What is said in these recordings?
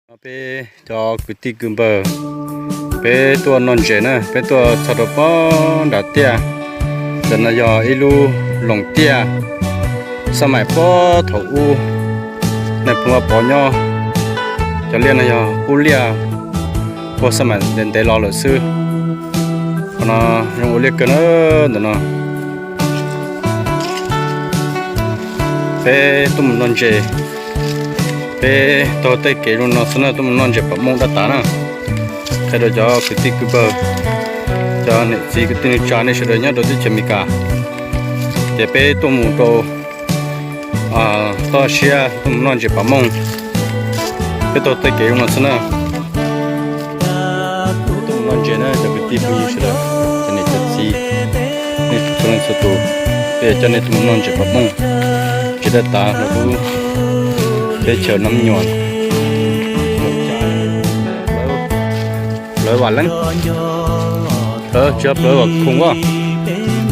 No peb cov kwv tij kwv npawg, peb tuaj noj ntses na, peb tuaj txog rau pob nram tiaj. Ntawm no yog ib lub loos tiaj xab maim pob thaum ub, nais phoo Vaj Pov nyob. Cov liaj no yog qub liaj ua xab maim ntev ntev los lawm xwb. Qhov no zoo ua liaj kawg na. Ntawm no peb tuaj mus noj ntses, peb taug tej kev zoo no xwb na, tuaj mus noj ntses pam mooj dab tav na. Qhia rau cov kwv tij kwv npawg, cov niam txiv kwv tij neej tsa nej sawv daws nyob rau teb chaws Amelikas tias peb tuaj mus rau toj siab tuaj mus noj ntses pam mooj, peb taug tej kev zoo no xwb na. Peb tuaj mus noj ntses na cov kwv tij phooj ywg sawv daws, cov niam cov txiv, nej txhua leej txhua tus, peb coj nej tuaj mus noj ntses pam mooj, ntses dab tav rau lub teb chaws Nab Nyuam. Plawv vam leeb, plawv tsis yog plawv vam khoom as,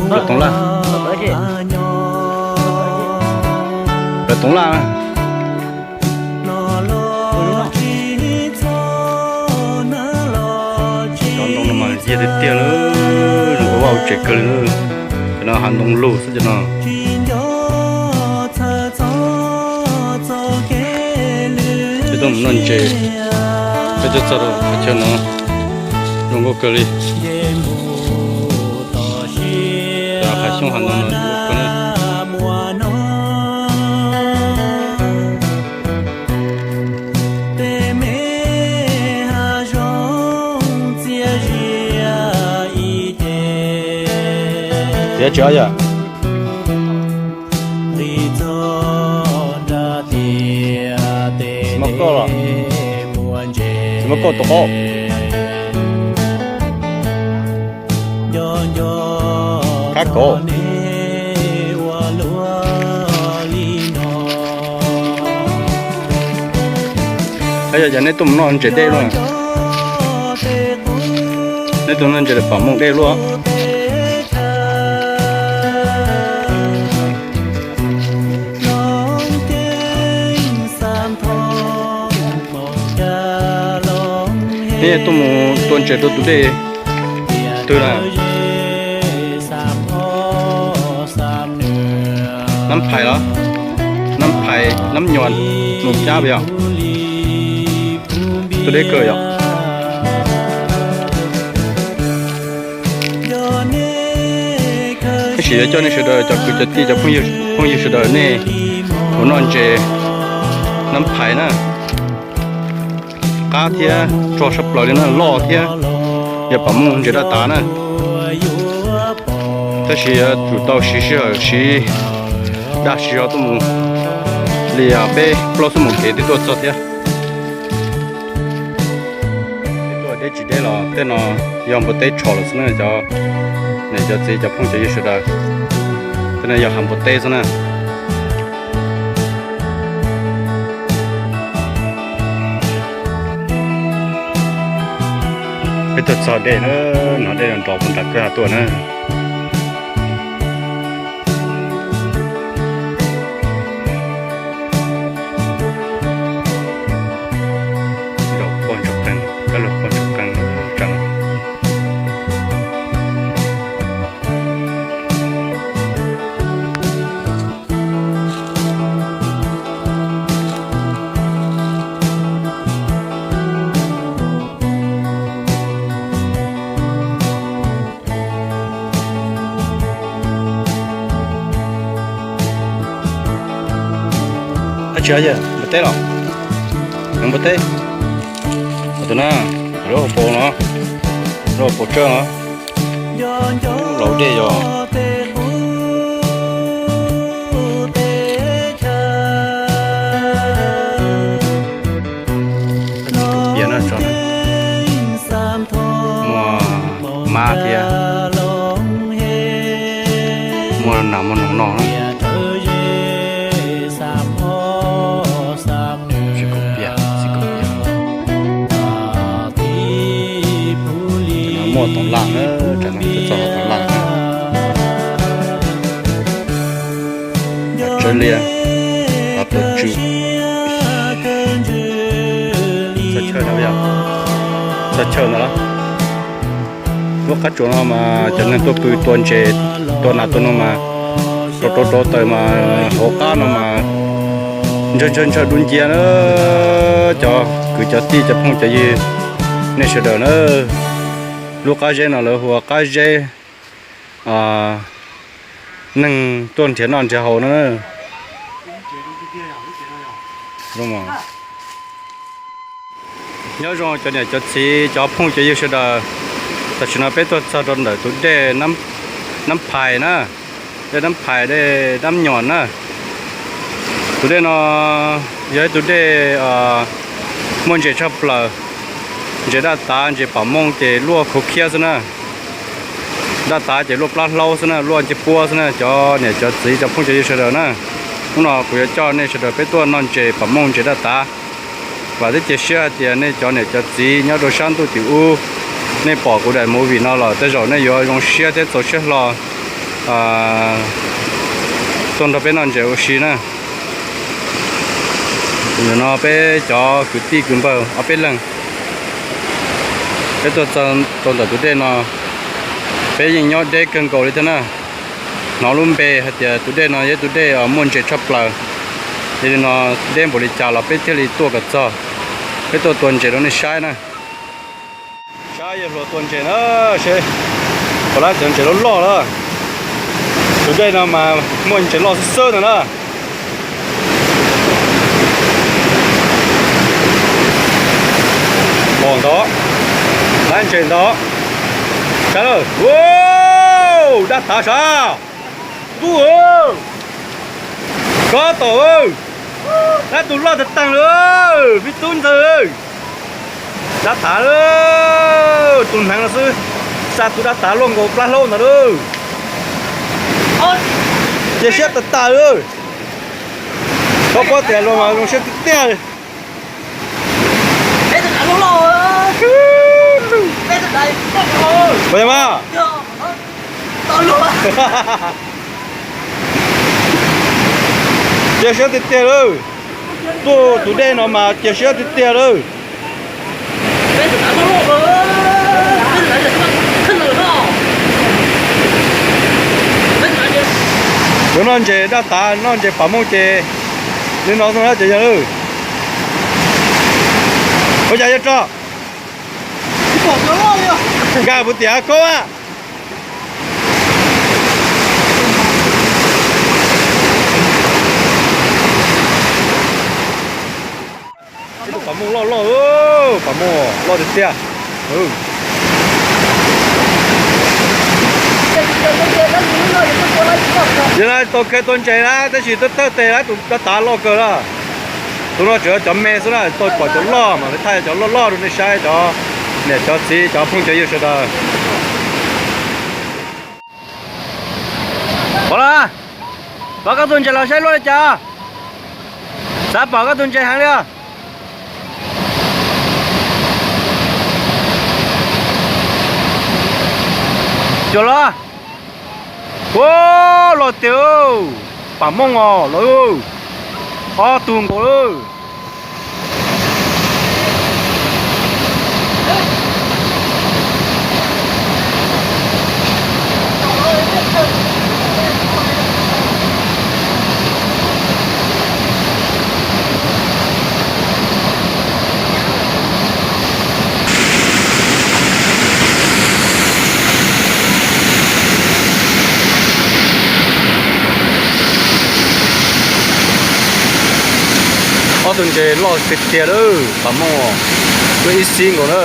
plawv toov laj, plawv toov laj. Cov ntoo no mas yaj tiag tiag li, zoo ua vaj ua tsev kawg li. Cov no hav ntoo lug xwb cov no. Peb tuaj mus noj ntses, peb tuaj txog rau qhov chaw no zoo nkauj kawg li. Cov hav xyoob hav ntoo no zoo nkauj kawg na. Tiav tsis yog? Tsis muaj koj los? Tsis muaj koj tus qauv? Kab kov. Yog cov neb tuaj mus noj ntses dej luaj, neb tuaj noj ntses pam mooj dej luaj. Neb tuaj mus tua ntses rau tus dej twg na? Nab Phais los? Nab Phais, Nab Nyuam, Nus Cab yog. Tus deb kawg yog. Tab sis yuav coj nej sawv daws cov kwv cov tij cov phooj ywg sawv daws nej mus noj ntses Nab Phais na. Qab thiab rog sab plaws li na, loj thiab yog pam mooj ntses daj tas na. Tab sis yuav tsum tau siv sij hawm siv dag siv zog tuaj mus li peb plaub xuab moos kev twb tuaj txog thiab. Tuaj deb tsis deb los tej no yog npua teb tsho lawm xwb na cov niam cov txiv cov phooj cov ywg sawv daws. Tej no yog hav npua teb xwb na. Peb tuaj txog dej na, hnov dej nrov puag nram kwj ha tuaj na. Los pog ntsuag qees, peb los pog ntsuag qees tsam no. Ab tsis yog npua teb los? Npua teb. Tus na, lub hauv paus no, lub hauv paus tsawb no. Laus dej yog. Piav no tso na. Muaj mab thiab, muaj nas muaj noog noj na. Txiv kaum pias, txiv kaum pias. Muaj toov laj na, tsam no twb txog toov laj na. Tsawb liaj, los tuaj tswm. Txog chaw ntawd los, lub qab tsuas no mas cov neeg tuaj pw tua ntses, tua nas tua noog mas rau rau rau taws mas hauv qab no mas ntshaw ntshaw ntshaw dub ncia na. Cov kwv cov tij cov phooj cov ywg nej sawv daws na, lub qab zeb no lawv hu ua qab zeb neeg tuaj nrhiav noj nrhiav haus no. Nyob zoo cov niam cov txiv cov phooj cov ywg sawv daws, tam sim no peb tuaj txog rau ntawm tus dej Nab Phais na, dej Nab Phais dej Nab Nyom na. Tus dej no yog ib tug dej muaj ntses tshaj plaws, ntses daj tav ntses pam mooj ces luaj khuv khiab xwb na. Daj tav ces luaj plab hlaub xwb na, luaj ncej puab xwb na cov niam cov txiv cov phooj cov ywg sawv daws na. Hnub no kuv yuav coj nej sawv daws peb tuaj noj ntses pam mooj ntses daj tav. Vam thiab cia siab hais tias nej cov niam cov txiv nyob rau sab ntuj tim ub, nej pom kuv daim movie no los tej zaum nej yuav zoo siab thiab txaus siab hlo tuaj nrog peb noj ntses ua si na. Nim no peb cov kwv tij kwv npawg ob peb leeg, peb tuaj txog rau ntawm tus dej no, peb yeej nyob deb kawg nkaus li thiab na. Hnov lub npe hais tias tus dej no yog tus dej muaj ntses tshaj plaws, yog li no deb npaum li cas los peb thiaj li tuaj kom txog, peb tuaj tua ntses rau nej saib na. Saib yawg hluas tua ntses na, seb puas laib cov ntses loj loj na. Tus dej no mas muaj ntses loj xwb xwb ntag na. Pom ntawd, laib ntses ntawd. Saib, daj tav sav, ntuj, kob tom, laib tus loj tag tag li, me tub ntxawg. Dab tav, tus hneev no xwb, xa tus dab tav luaj nkaus plab hlaub ntawd lauj. Cia siab tag tag li. Koj paub tias luag mas zoo siab tiag tiag li. Puas yog mas? Cia siab tiag tiag lawm. Tuaj tus dej no mas cia siab tiag tiag lawm. Yuav noj ntses daj tav noj ntses pam mooj ces li no xwb na cov yawg lawm. Ua cas yog tso? Nkag puas tias khaub a? Ib tug pam mooj loj loj, pam mooj loj tiag tiag. Yog no tau khe tua ntses na tab sis thawj thawj tes na tus dab tav loj kawg na. Tus no tseem yog cov me xwb na, tau pom cov loj mas lawv thaij cov loj loj rau nej saib cov niam cov txiv cov phooj cov ywg sawv daws. Pom los, pom koj tus ntses los saib luaj li cas? Xav pom koj tus ntses heev li os. Cuag los, ua loj tiag, pam mooj os los, ob tug nkaus lawm. Ob tug ntses loj tiag tiag lawm, pam mooj, loj ib xib nkaus na.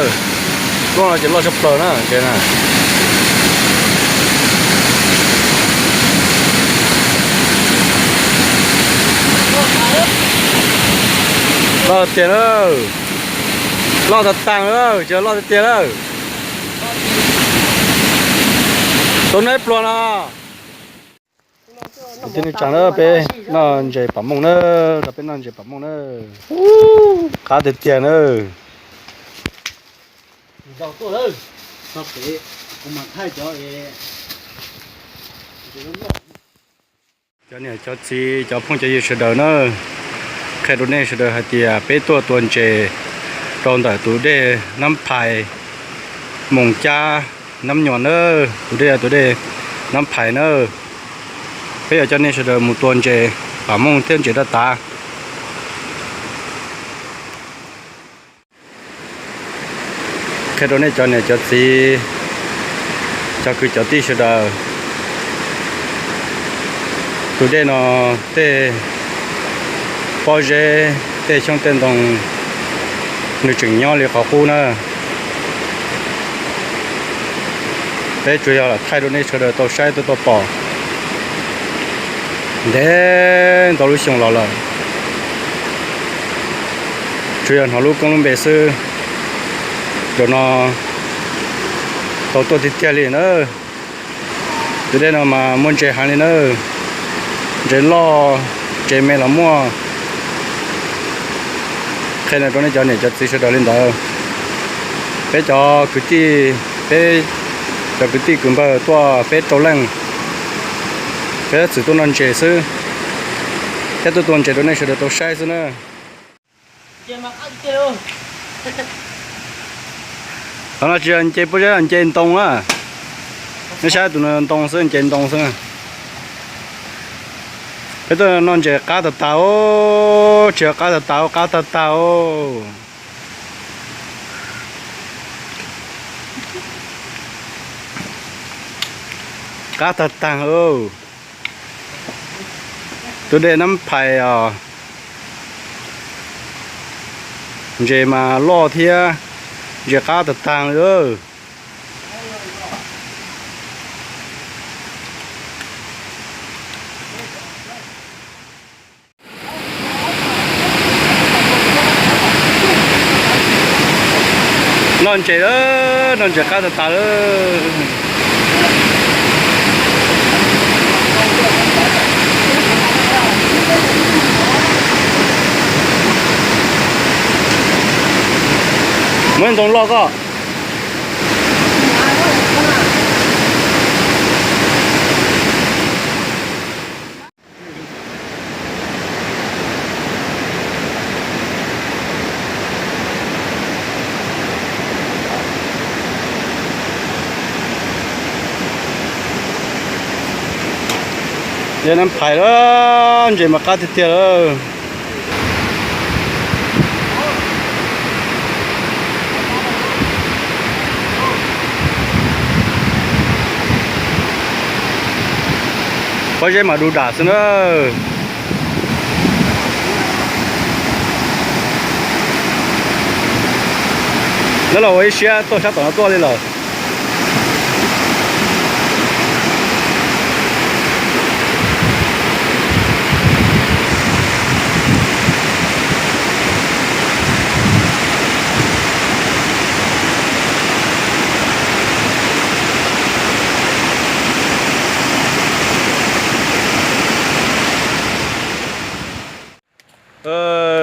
Loj no ces loj tshaj plaws na ntses na. Loj tiag na, loj tag tag na, ces loj tiag tiag na. Tus neb pluag no. Kwv tij neej tsa na, peb noj ntses pam mooj na, rau peb noj ntses pam mooj na. Qab tiag tiag na. Cov niam cov txiv cov phooj cov ywg sawv daws na, qhia rau nej sawv daws hais tias peb tuaj tua ntses Rau ntawm tus dej Nab Phais, Moos Cab, Nab Nyuam na, tus dej yog tus dej Nab Phais na. Peb yuav coj nej sawv daws mus tua ntses pam mooj thiab ntses daj tav. Qhia rau nej cov niam cov txiv, cov kwv cov tij sawv daws, tus dej no tej pob zeb, tej xyoob tej ntoo nws tseem nyob li qhov qub na. Peb tsuas yog lam thaij rau nej sawv daws tau saib tau tau pom ntev ntau lub xyoo los lawm, tsuas yog hnov lub koob lub npe xwb. Zaum no tau tuaj tiag tiag li na. Tus dej no mas muaj ntses heev li na, ntses loj ntses me los muaj. Qhia rau nej cov niam cov txiv sawv daws li ntawd. Peb cov kwv tij, peb cov kwv tij kwv npawg tuaj peb rau leej, peb txwm tuaj noj ntses xwb, thiab tuaj tua ntses rau nej sawv daws tau saib xwb na. Qhov no tsis yog nce pob zeb, nce ntoo na. Nej saib tus no ntoo xwb, nce ntoo xwb. Peb tuaj noj ntses qab tag tag os, tsis yog qab tag tag, qab tag tag os. Qab tag tag os. Tus dej Nab Phais os, ntses mas loj thiab ntses qab tag tag li. Noj ntses lawm, noj ntses qab tag tag lawm. Muab ntoo loj koj. Dej Nab Phais lawm, ntses mas qab tiag tiag lawm. Pob zeb mas du dam xwb na. Nyob los ua ib siab tuaj sab tom no tuaj li lawm.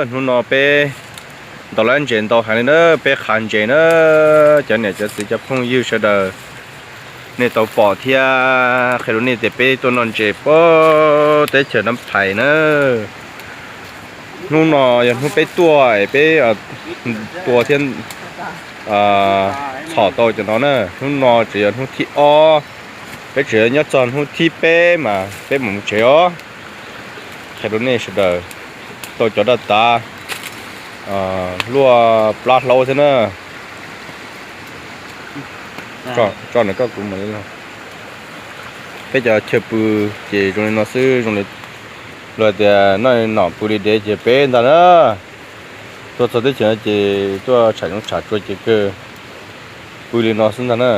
Hnub no peb ntaus lawm ntses ntau heev li na, peb qhav ntses na, cov niam cov txiv cov phooj ywg sawv daws, nej tau pom thiab qhia rau nej tias peb tuaj noj ntses puag teb chaws Nab Phais na. Hnub no yog hnub peb tuaj es peb tua thiab txhom tau cov no na. Hnub no tseem yog hnub thib ob, peb tseem yuav nyob txog hnub thib peb mas peb mam mus tsev os. Qhia rau nej sawv daws, tau cov daj tav luaj plab hlaub thiab na. Tso na koj, kuv mus li no. Peb cov chaw pw ces zoo li no xwb, zoo li luag tias noj li no pw li dev ces peb ntag na. Tuaj txog teb chaws no ces tuaj tsham zoov tsham tsuas ces kawg pw li no xwb ntag na.